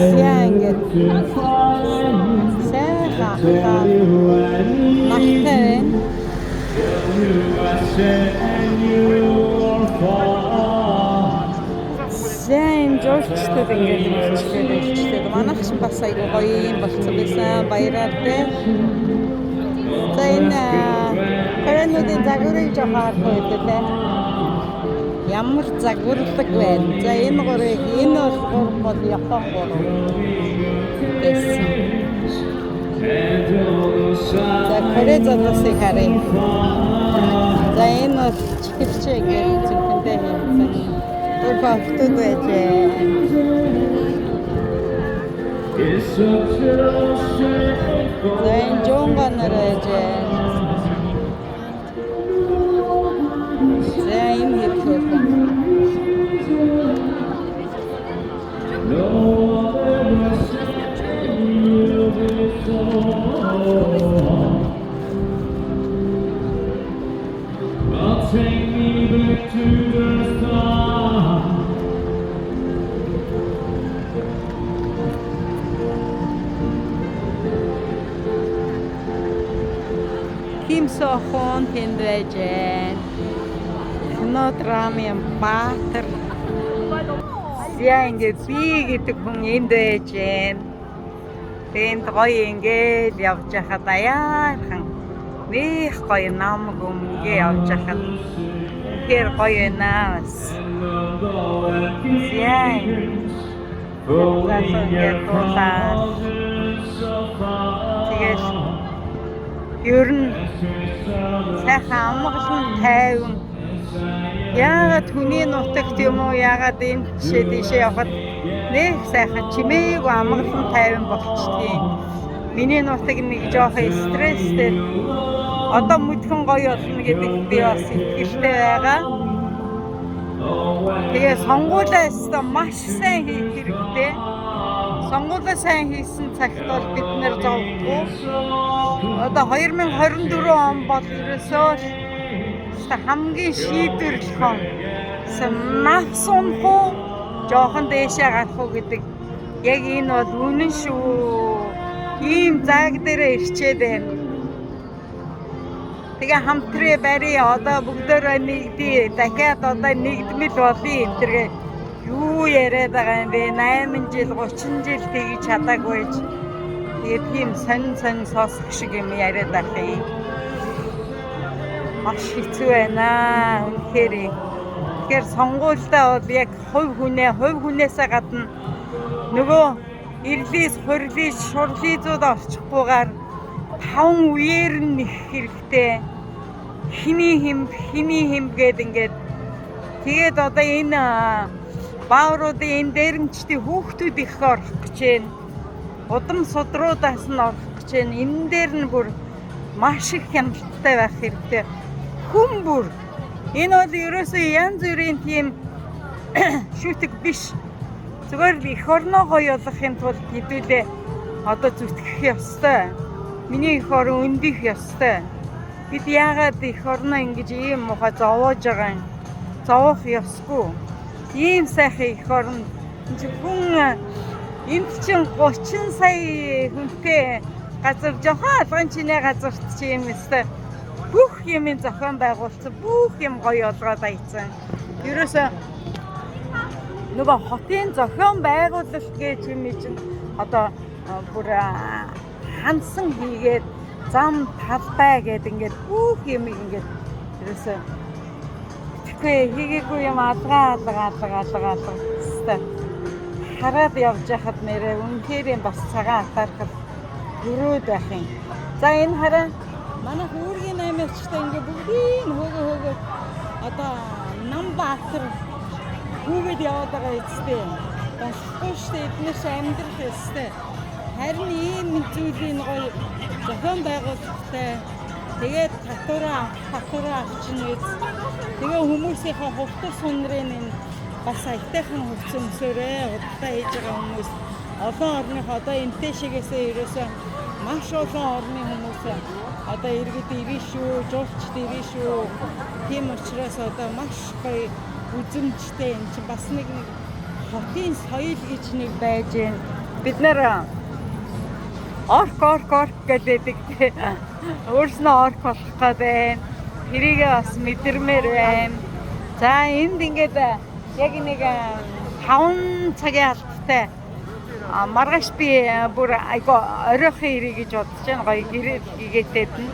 Яа ингээд сайхан ахлаа нартай байна. За энэ жуулчдад ингээд үйлчлээд үйлчлээд манайх ч бас айгүй гоё юм болцсон байсан баяраар тий. За энэ Каренуудын загварыг жоохон харах үед лээ. Ямар загварлаг байна. За энэ гурыг энэ бол гурав бол Япон гурав байсан. За Корей залуусыг харъя. За энэ бол чихэрч ингээд зүрхэндээ хийсэн. Түр богтууд байжээ. За энэ жонга нар байжээ. За энэ хэд хөөрхөн. Take me back to the start. Ким Сохон тэнд байжээ. Кино драмын баатар. За ингээд би гэдэг хүн энд байжээ. Тэнд гоё ингээд явж байхад аяархан нэх гоё нам гүмгээ явж байхад үнэхээр гоё байна бас. За залуу ингээд дуулаад тэгэл ер нь сайхан амгалан тайван. Яагаад хүний нутагт юм уу яагаад энэ жишээ тийшээ явхад нэг сайхан чимээгүй амгалан тайван болчдгийн. Миний нутаг нэг жоохон стресстэй. Одоо мүдхэн гоё болно гэдэг би бас итгэлтэй байгаа. Тэгээ сонгуулаа өстө маш сайн хийх хэрэгтэй. Сонгуулаа сайн хийсэн цагт бол бид нэр зовхгүй. Одоо 2024 он бол ерөөсөө л хамгийн шийдвэрлэх он. Навс унах уу, жоохон дээшээ гарах уу гэдэг яг энэ бол үнэн шүү. Ийм зааг дээрээ ирчээд байна. Тэгээ хамтрээ барь одоо бүгдээрээ нэгдээ. Дахиад одоо нэгдмэл болъё энэ тэргээ юу яриад байгаа юм бэ? 8 жил 30 жил тэгж чадаагүй ч. Тэгээд тийм сонин сонин сонсох шиг юм яриад байх юм. Маш хэцүү байна. Үнэхээр. Тэгэхээр сонгуультай бол яг хувь хүнээ, хувь хүнээсээ гадна нөгөө ирлээс, хурлээс, шурлын зууд орчихгүйгээр таван үеэр нь нэх хэрэгтэй. Хиний хим, хиний хим гээд ингээд тэгээд одоо энэ баавруудын энэ дээрэмчдийн хүүхдүүд их орох гэж байна. Удам судруудаас нь орох гэж байна. Энэ дээр нь бүр маш их хяналттай байх хэрэгтэй. Хүн бүр энэ бол ерөөсөө янз бүрийн тийм шүтэг биш. Зүгээр л эх орноо гоё болгохын тулд хэдүүлээ одоо зүтгэх ёстой. Миний эх орон өндөх ёстой. Бид яагаад эх орноо ингэж ийм муухай зовоож байгаа юм? Зовоох ёсгүй. Ийм сайхан эх орон хүн энд чинь 30 сая хүнтэй газар жохон алган чинээ газарт чи юм өстой. Бүх юмын зохион байгуулсан, бүх юм гоё болгоод аятсан. Ерөөсөө нөгөө хотын зохион байгуулалт гэж юм чинь одоо бүр хансан хийгээд зам талбай гээд ингээд бүх юм ингээд ерөөсөө тэгэхгүй хийгээгүй юм алгаа алга алга алга алга хэвээр хараад явж байхад нэрээ үнэхээр юм бас цагаан атаархал өрөөд байх юм. За энэ хараа манай хүүргийн аймагчтай ингээд бүгдийг хөөгөө хөөгөө одоо Намбаатар хүүгээд яваад байгаа эцтэй. Болохгүй шүү дээ. Эднээс амьдрах ёстой. Харин ийм зүйлийн гоё зохион байгуулалттай тэгээд татвараа татвараа авчна гэж. Тэгээ хүмүүсийнхээ хувцас сунрын энэ бас аятайхан хувцас өмсөөрэй. Худалдаа хийж байгаа хүмүүс олон орных одоо энтэй шигээсээ ерөөсөө маш олон орны хүмүүс одоо иргэд ирнэ шүү, жуулчд ирнэ шүү. Тийм учраас одоо маш гоё үзэмжтэй энэ чинь бас нэг хотын соёл гэж нэг байж гэн. Бид нэр орк, орк, орк гэдэг. Өөрснөө орк болох гээд байна. Тэрийгээ бас мэдэрмээр байна. За, энд ингээд яг нэг 5 цагийн алдтай. А маргааш би бүр айгу оройхон ирье гэж бодож байна. Гоё гэрэл гэгээтэд нь.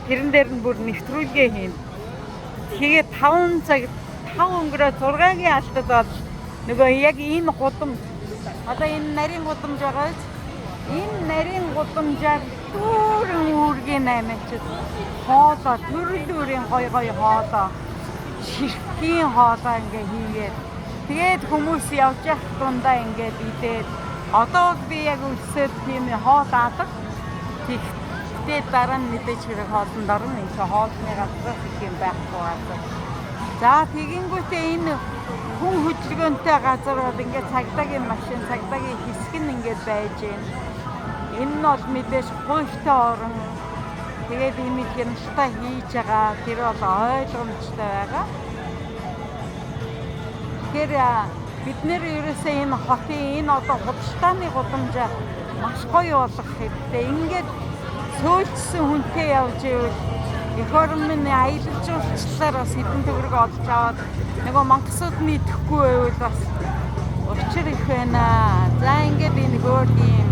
Тэрэн дээр нь бүр нэвтрүүлгээ хийн. Тэгээд 5 цаг 5 өнгөрөө 6-гийн алдад бол нөгөө яг энэ гудамж, одоо энэ нарийн гудамж байгаа биз? Энэ нарийн гудамжаар дүүрэн үүргийн аймагчд хоолоо, төрөл бүрийн гоё гоё хоолоо, ширхгийн хоолоо ингээ хийгээд, тэгээд хүмүүс явж явах дундаа ингээд идээд. Одоо бол би яг өлсөөд тийм хоол алга. Тэгтээ дараа нь мэдээж хэрэг хоолнд орно. Энэ чинь хоолны газар их юм байхгүй газар. За, тэгэнгүүтээ энэ хүн хөдөлгөөнтэй газар бол ингээд цагдаагийн машин, цагдаагийн хэсэг нь ингээд байж байна. Энэ нь бол мэдээж хуультай орон. Тэгээд ийм хяналтаа хийж байгаа. Тэр бол ойлгомжтой байгаа. Тэгэхээр бид нэр ерөөсөө энэ хотын энэ одоо худалдааны гудамжаа маш гоё болгох хэрэгтэй. Ингээд сөөлжсөн хүнтэй явж ивэл эх орон минь аялал жуулчлалаар бас хэдэн төгрөг олж аваад, нөгөө мангасууд нь идэхгүй байвал бас учир их байна. За, ингээд энэ өөр ийм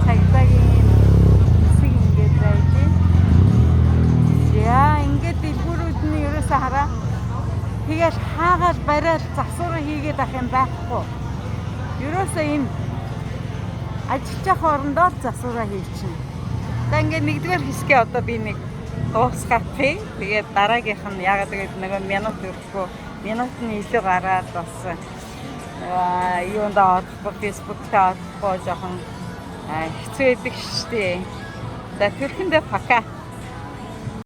цагдаагийн хэсэг ингээд байж байна. За, ингээд дэлгүүрүүд нь ерөөсөө хараа. Тэгэл хаагаал бариад засвар хийгээд ах юм байхгүй. Ерөөсөө энэ ажиллаж явах орондоо л засвараа хийчихнэ. За, ингээд нэгдүгээр хэсгээ одоо би нэг дуусгах. Тэгээд дараагийнх нь ягаад гэвэл нөгөө минут өрөхгүй, минут нь илүү гараад бас юунд орохгүй, Facebook-т орохгүй жоохон хэцүү байдаг шүү дээ. За, тэрхэндээ пока.